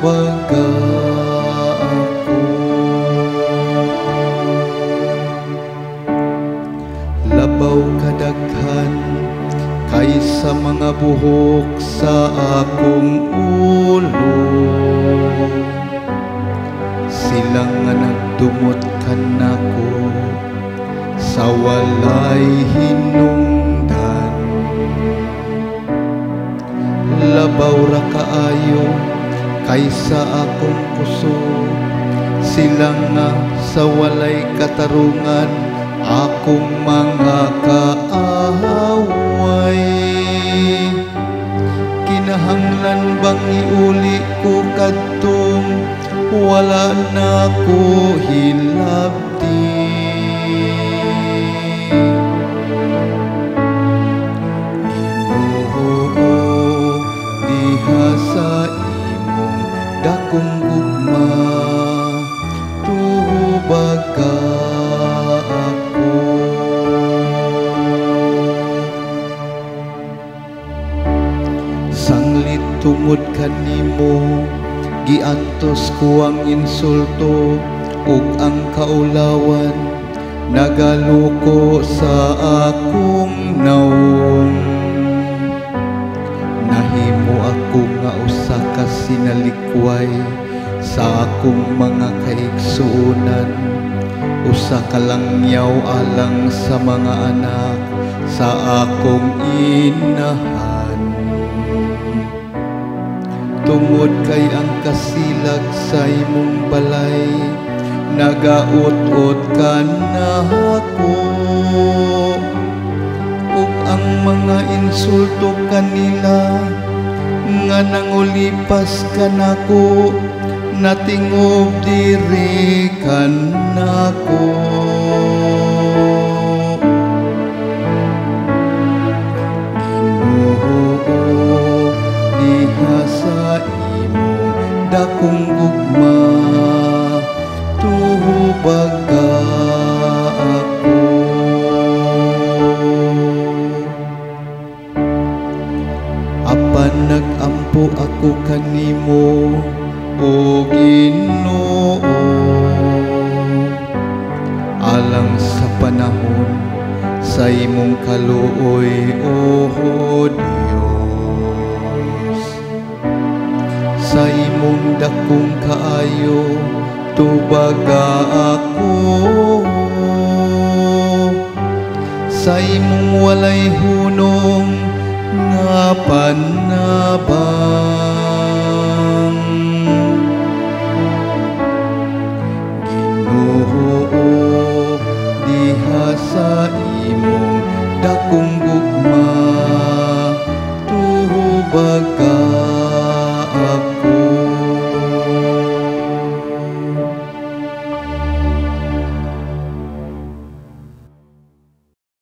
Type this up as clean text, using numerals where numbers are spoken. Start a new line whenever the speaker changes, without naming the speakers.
tubaga ako. Labaw kadaghan kaysa mga buhok sa akong ulo, sila nga nagdumot kanako sa walay hinungdan. Labaw ra kaayo kaysa akong kusog, sila nga sa walay katarungan akong mga kaaway. Kinahanglan bang iuli ko kadtong wala na ko hilabti? Ginoo, diha sa imong dakong gugma, tubaga ako. Sanglit tungod kanimo, giantos ko ang insulto ug ang kaulawan nagaluko sa akong nawong. Nahimo ako nga usa ka sinalikway sa akong mga kaigsuonan, usa ka langyaw alang sa mga anak sa akong inahan. Tungod kay ang kasilag sa imong balay nagaut-ot kanako, ug ang mga insulto kanila nga nangulipas kanako natingob diri kanako. Ginoo, diha sa imong dakong gugma, tubaga ako. Apan nagampo ako kanimo, o Ginoo, alang sa panahon sa imong kaluoy, o Dios. Sa imong dakong kaayo, tubaga ako. Sa imong walay hunong nga panabang,